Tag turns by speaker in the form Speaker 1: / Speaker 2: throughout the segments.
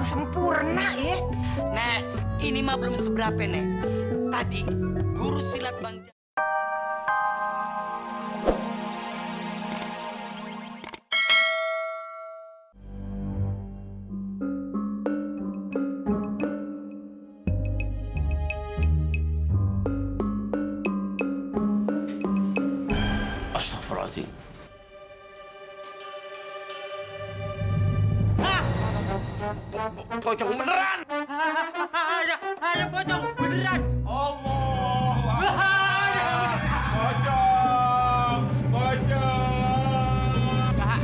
Speaker 1: terlalu sempurna ya.
Speaker 2: Nek, ini mah belum seberapa, Nek. Tadi guru silat Bang
Speaker 3: Astagfirullahaladzim. Pocong beneran.
Speaker 2: Ada pocong beneran.
Speaker 3: Allah. Pocong.
Speaker 2: Kak,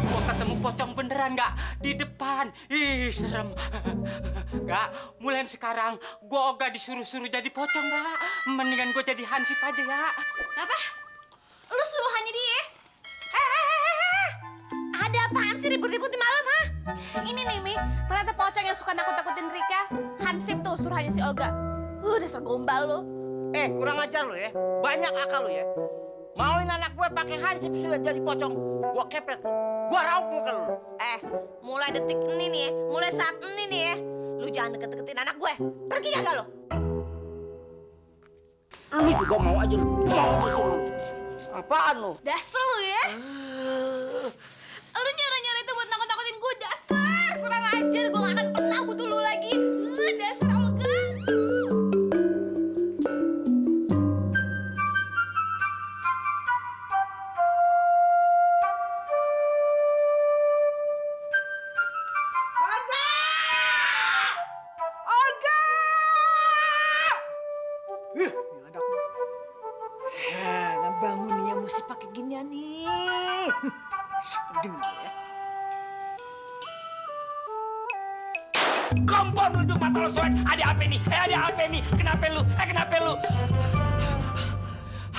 Speaker 2: gua ketemu pocong beneran nggak di depan. Ih, serem. Kak, mulai sekarang gua ogah disuruh-suruh jadi pocong, Kak. Mendingan gua jadi hansip aja ya.
Speaker 4: Apa? Lu suruhannya dia? Ada apaan sih ribut-ribut di malam, ha? Ini nih, Mi. Ternyata pocong yang suka nakut-nakutin Rika. Hansip tuh suruhannya si Olga. Dasar gombal lu.
Speaker 5: Kurang ajar lu ya. Banyak akal lu ya. Mauin anak gue pakai hansip sudah jadi pocong. Gua kepret. Gua rauk muka lu.
Speaker 4: Mulai detik ini nih ya. Mulai saat ini nih ya. Lu jangan deket-deketin anak gue. Pergi kagak lu?
Speaker 5: Lu juga mau aja lu. Mau aja suruh. Apaan lu?
Speaker 4: Dasar lu ya. Lu nyuruh-nyuruh itu buat nakut-nakutin gue. Dasar kurang ajar. Gue gak akan pernah butuh lu lagi. Dasar Olga.
Speaker 1: Ngebangunnya mesti pakai ginian nih. Dengar ya.
Speaker 2: Kompon lu mata lo soek. Ada apa nih? Ada apa nih? Kenapa lu? Kenapa lu?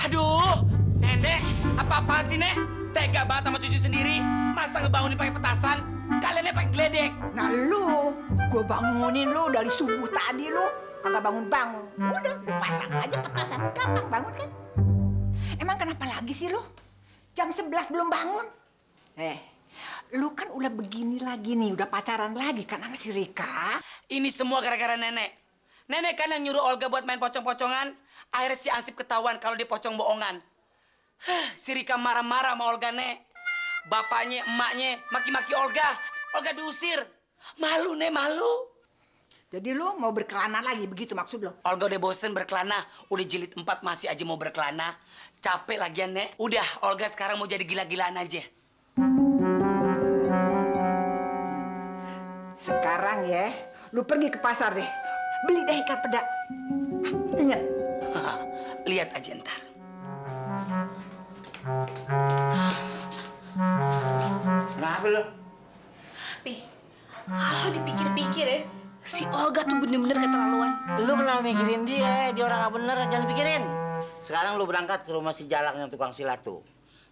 Speaker 2: Aduh, Nenek, apa-apaan sih, Nek? Tega banget sama cucu sendiri. Masa ngebangunin pakai petasan? Kaliannya pakai geledek.
Speaker 1: Nah lu, gue bangunin lu dari subuh tadi lu kagak bangun-bangun. Udah, gue pasang aja petasan. Gampang bangun kan? Emang kenapa lagi sih lu? Jam 11 belum bangun? Lu kan udah begini lagi nih, udah pacaran lagi kan sama si Rika?
Speaker 2: Ini semua gara-gara Nenek. Nenek kan yang nyuruh Olga buat main pocong-pocongan. Akhirnya si Ansip ketahuan kalau dia pocong bohongan. Si Rika marah-marah sama Olga, Nek. Bapaknya, emaknya maki-maki Olga. Olga diusir. Malu, Nek, malu.
Speaker 1: Jadi lu mau berkelana lagi, begitu maksud lu?
Speaker 2: Olga udah bosen berkelana. Udah jilid 4 masih aja mau berkelana. Capek lagian, Nek. Udah, Olga sekarang mau jadi gila-gilaan aja.
Speaker 1: Sekarang ya, lu pergi ke pasar deh. Beli deh ikan peda. Ingat.
Speaker 2: Lihat aja ntar.
Speaker 5: Kenapa lu?
Speaker 4: Pi, kalau dipikir-pikir ya, si Olga tuh bener-bener keterlaluan.
Speaker 5: Lu kenapa mikirin dia? Dia orang gak bener, jangan pikirin. Sekarang lu berangkat ke rumah si Jalak yang tukang silat tuh.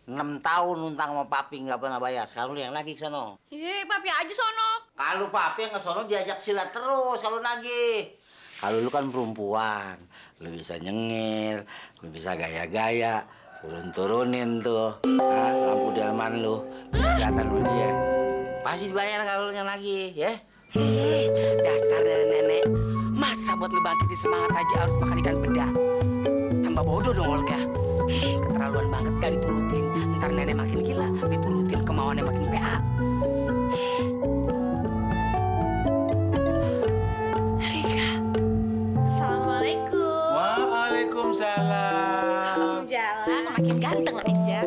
Speaker 5: 6 tahun nuntang sama papi nggak pernah bayar. Sekarang lu yang lagi ke sono.
Speaker 4: Papi aja sono.
Speaker 5: Kalau papi yang ke sono diajak silat terus kalau nagih. Kalau lu kan perempuan, lu bisa nyengir, lu bisa gaya-gaya, turun-turunin tuh lampu delman lu, kelihatan lu dia. Pasti dibayar kalau lu yang lagi, ya.
Speaker 2: Dasar nenek-nenek. Masa buat ngebangkitin semangat aja harus makan ikan peda? Tambah bodoh dong Olga. Keterlaluan banget gak diturutin. Ntar nenek makin gila, diturutin kemauannya makin PA. Rika.
Speaker 4: Assalamualaikum.
Speaker 3: Waalaikumsalam.
Speaker 4: Jalan makin ganteng aja.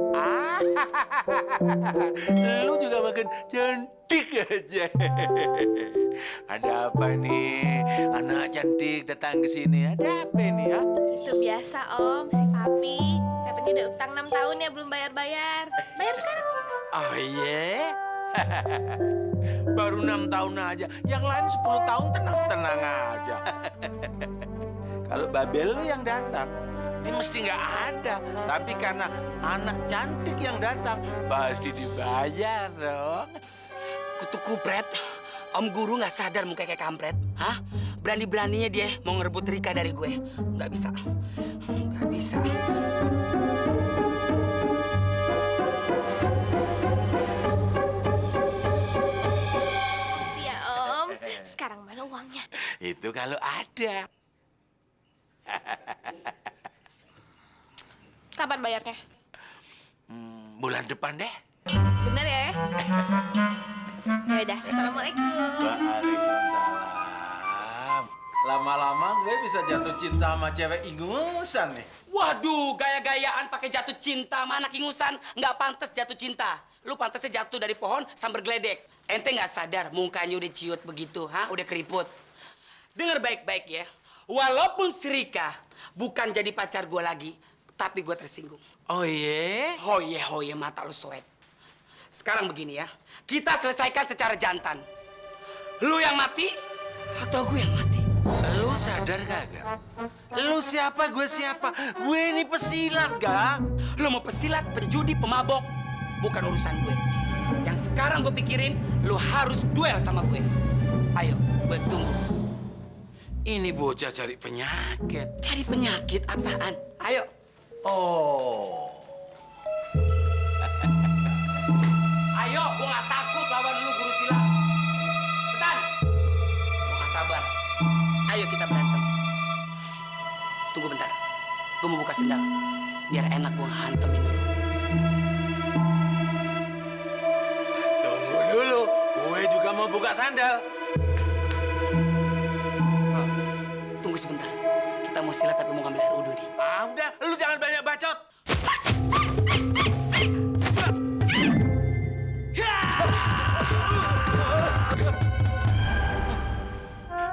Speaker 3: Lu juga makin cantik aja. Ada apa nih? Anak cantik datang ke sini. Ada apa nih, ya?
Speaker 4: Itu biasa Om, si Papi. Katanya udah utang 6 tahun ya belum bayar-bayar. Bayar sekarang.
Speaker 3: Oh iya? Baru 6 tahun aja. Yang lain 10 tahun tenang-tenang aja. Kalau Babel lu yang datang, ini mesti nggak ada. Tapi karena anak cantik yang datang, pasti dibayar dong.
Speaker 2: Kutu kupret. Om Guru nggak sadar muka kayak kampret. Hah? Berani-beraninya dia mau ngerebut Rika dari gue. Nggak bisa. Nggak bisa.
Speaker 4: Ya Om.
Speaker 3: Itu kalau ada.
Speaker 4: Kapan bayarnya?
Speaker 3: Bulan depan deh.
Speaker 4: Bener ya? Ya udah, assalamualaikum.
Speaker 6: Waalaikumsalam. Lama-lama gue bisa jatuh cinta sama cewek ingusan nih.
Speaker 2: Waduh, gaya-gayaan pakai jatuh cinta sama anak ingusan. Nggak pantas jatuh cinta. Lu pantasnya jatuh dari pohon sambil geledek. Ente nggak sadar mukanya udah ciut begitu, udah keriput. Dengar baik-baik ya. Walaupun si Rika bukan jadi pacar gue lagi, tapi gue tersinggung.
Speaker 3: Oh iya?
Speaker 2: Hoye mata lu soet. Sekarang begini ya, kita selesaikan secara jantan. Lu yang mati atau gue yang mati?
Speaker 3: Lu sadar kagak? Lu siapa, gue siapa? Gue ini pesilat, gak?
Speaker 2: Lu mau pesilat, penjudi, pemabok, bukan urusan gue. Yang sekarang gue pikirin, lu harus duel sama gue. Ayo, gue tunggu.
Speaker 3: Ini bocah cari penyakit.
Speaker 2: Cari penyakit apaan? Ayo.
Speaker 3: Oh.
Speaker 2: Ayo, gue gak takut lawan lu guru silat. Betan. Gue gak sabar. Ayo kita berantem. Tunggu bentar. Gue mau buka sendal. Biar enak gue hantemin lu.
Speaker 3: Tunggu dulu. Gue juga mau buka sandal.
Speaker 2: Tunggu sebentar. Kita mau silat tapi mau ngambil air wudhu nih.
Speaker 3: Ah, udah. Lu jangan banyak bacot.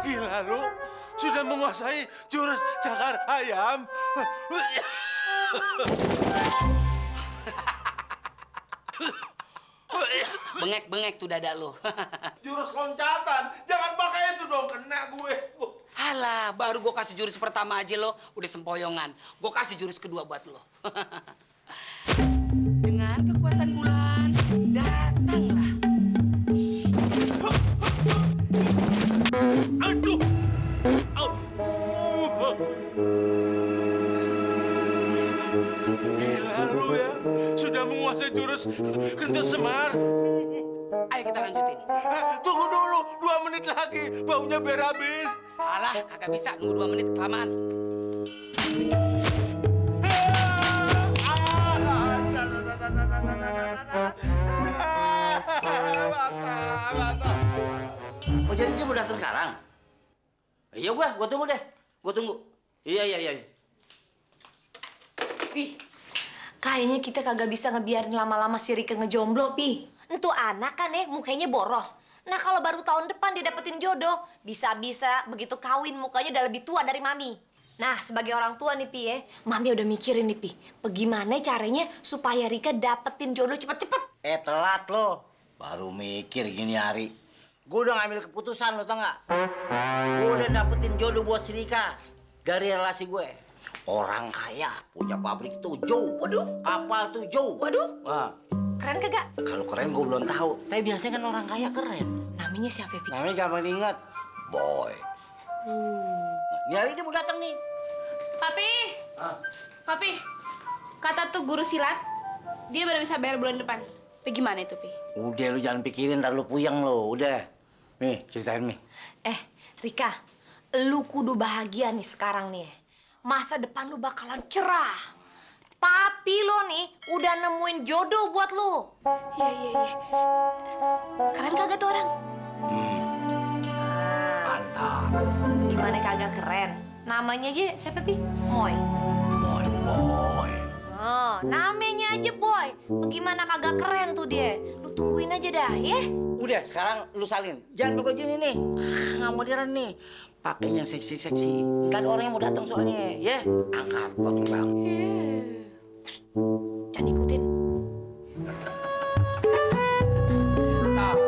Speaker 3: Gila lu. Sudah menguasai jurus cakar ayam.
Speaker 2: Bengek-bengek tuh dada lu.
Speaker 3: Jurus loncatan. Jangan pakai itu dong. Kena gue.
Speaker 2: Alah, baru gue kasih jurus pertama aja lo udah sempoyongan. Gue kasih jurus kedua buat lo. Dengan kekuatan bulan, datanglah.
Speaker 3: Aduh. Gila lu ya. Sudah menguasai jurus kentut semar.
Speaker 2: Ayo kita lanjutin.
Speaker 3: Tunggu dulu. 2 menit lagi. Baunya biar habis.
Speaker 2: Alah, kagak bisa nunggu 2 menit kelamaan.
Speaker 5: Oh jadi dia mau datang sekarang? Iya gua tunggu deh. Gua tunggu. Iya.
Speaker 7: Pi, kayaknya kita kagak bisa ngebiarin lama-lama si Rika ngejomblo, Pi. Entu anak kan mukanya boros. Nah kalau baru tahun depan dia dapetin jodoh, bisa-bisa begitu kawin mukanya udah lebih tua dari Mami. Nah sebagai orang tua nih, Pi Mami udah mikirin nih, Pi. Bagaimana caranya supaya Rika dapetin jodoh cepet-cepet.
Speaker 5: Telat lo. Baru mikir gini hari. Gue udah ngambil keputusan lo, tau nggak? Gue udah dapetin jodoh buat si Rika dari relasi gue. Orang kaya, punya pabrik 7.
Speaker 7: Waduh.
Speaker 5: Kapal 7.
Speaker 7: Waduh.
Speaker 5: Wah,
Speaker 7: Keren kagak?
Speaker 5: kalau keren gue belum tahu. Tapi biasanya kan orang kaya keren.
Speaker 7: Namanya siapa, Pi?
Speaker 5: Namanya gampang diingat. Boy. Nah, ini hari dia mau datang nih.
Speaker 4: Papi, Papi, kata tuh guru silat, dia baru bisa bayar bulan depan. Tapi gimana itu, Pi?
Speaker 5: Udah lu jangan pikirin, ntar lu puyeng lo. Udah. Nih, ceritain nih.
Speaker 7: Rika, lu kudu bahagia nih sekarang nih. Masa depan lu bakalan cerah. Papi lo nih udah nemuin jodoh buat lu. Iya. Keren kagak tuh orang?
Speaker 5: Mantap.
Speaker 7: Gimana kagak keren? Namanya aja siapa, Pi? Moy.
Speaker 5: Boy.
Speaker 7: Oh, namanya aja Boy. Bagaimana kagak keren tuh dia? Lu tungguin aja dah, ya?
Speaker 5: Udah, sekarang lu salin. Jangan pakai gini nih. Nggak modern nih. Pakainya seksi-seksi. Ntar orang yang mau datang soalnya, ya. Angkat, potong bang.
Speaker 7: Jangan ikutin.
Speaker 2: Stop.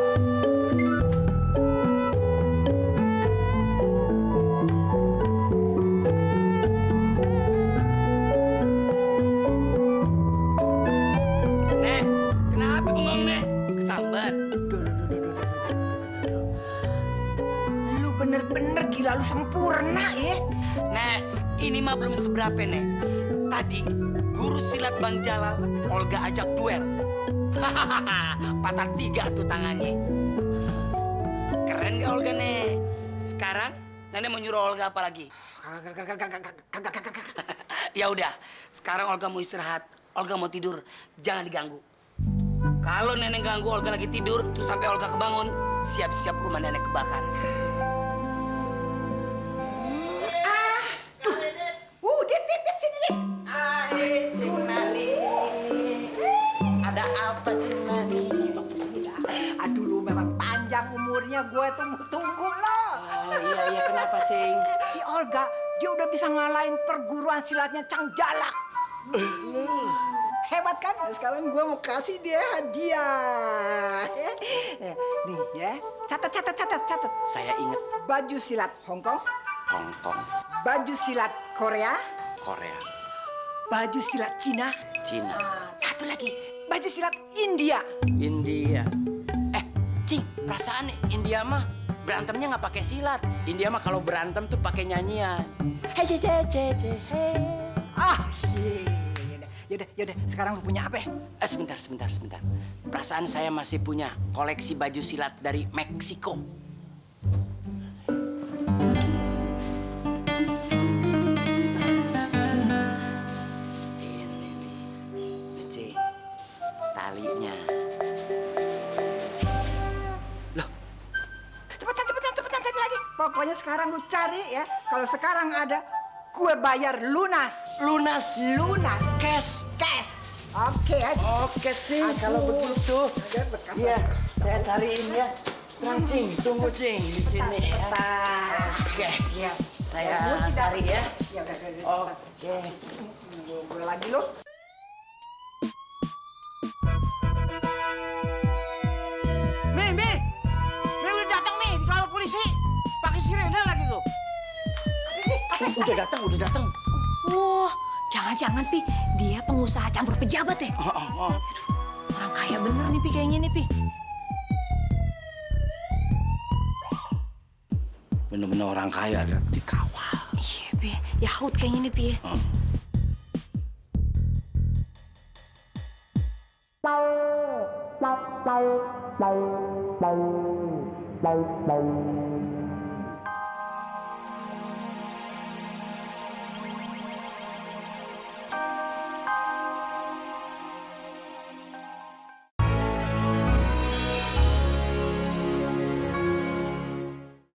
Speaker 2: Nek, kenapa bengong, Nek? Kesambar.
Speaker 1: Lu bener-bener gila, lu sempurna ya.
Speaker 2: Nek, ini mah belum seberapa, Nek. Tadi, guru silat Bang Jalal, Olga ajak duel. Patah 3 tuh tangannya. Keren gak Olga, Nek? Sekarang, Nenek mau nyuruh Olga apa lagi? Ya udah, sekarang Olga mau istirahat. Olga mau tidur, jangan diganggu. Kalau nenek ganggu Olga lagi tidur, terus sampai Olga kebangun, siap-siap rumah nenek kebakar.
Speaker 1: Dit, sini, Dit.
Speaker 5: Cing Nani. Ada apa Cing Nani?
Speaker 1: Aduh, lu memang panjang umurnya, gue tunggu-tunggu lo.
Speaker 5: Oh iya, kenapa Cing?
Speaker 1: Si Olga, dia udah bisa ngalahin perguruan silatnya Cang Jalak. Hebat kan? Sekarang gue mau kasih dia hadiah. Nih ya, catat.
Speaker 5: Saya inget
Speaker 1: Baju silat Hong Kong,
Speaker 5: Hongkong,
Speaker 1: baju silat Korea,
Speaker 5: Korea,
Speaker 1: baju silat Cina.
Speaker 5: Cina,
Speaker 1: Satu lagi, baju silat India.
Speaker 5: India. Cing, perasaan India mah berantemnya nggak pakai silat. India mah kalau berantem tuh pakai nyanyian. Hei, hei.
Speaker 1: Ah, yaudah. Sekarang lu punya apa?
Speaker 5: Sebentar. Perasaan saya masih punya koleksi baju silat dari Meksiko. Ini nih, Cing, talinya. Loh,
Speaker 1: Cepetan cari lagi. Pokoknya sekarang lu cari ya. Kalau sekarang ada, gue bayar lunas.
Speaker 5: lunas.
Speaker 1: Cash. Oke aja.
Speaker 5: Oke, Cing, kalau begitu.
Speaker 1: Ada bekas.
Speaker 5: Iya, saya cariin ya. Tenang, Cing, tunggu Cing di sini ya. Oke,
Speaker 1: Iya.
Speaker 5: saya
Speaker 1: Mesti
Speaker 5: cari
Speaker 1: dapat.
Speaker 5: ya.
Speaker 1: Ya udah.
Speaker 5: Oke.
Speaker 1: Gue lagi lu.
Speaker 5: Mi udah datang Mi, dikawal polisi. Pakai sirene lagi tuh. Udah datang.
Speaker 7: Wah, jangan-jangan, Pi. Dia pengusaha campur pejabat ya?
Speaker 5: Oh.
Speaker 7: Orang kaya bener nih, Pi, kayaknya nih, Pi.
Speaker 5: Bener-bener orang kaya ada dikawal.
Speaker 7: Iya, Pi. Yahut kayaknya nih, Pi.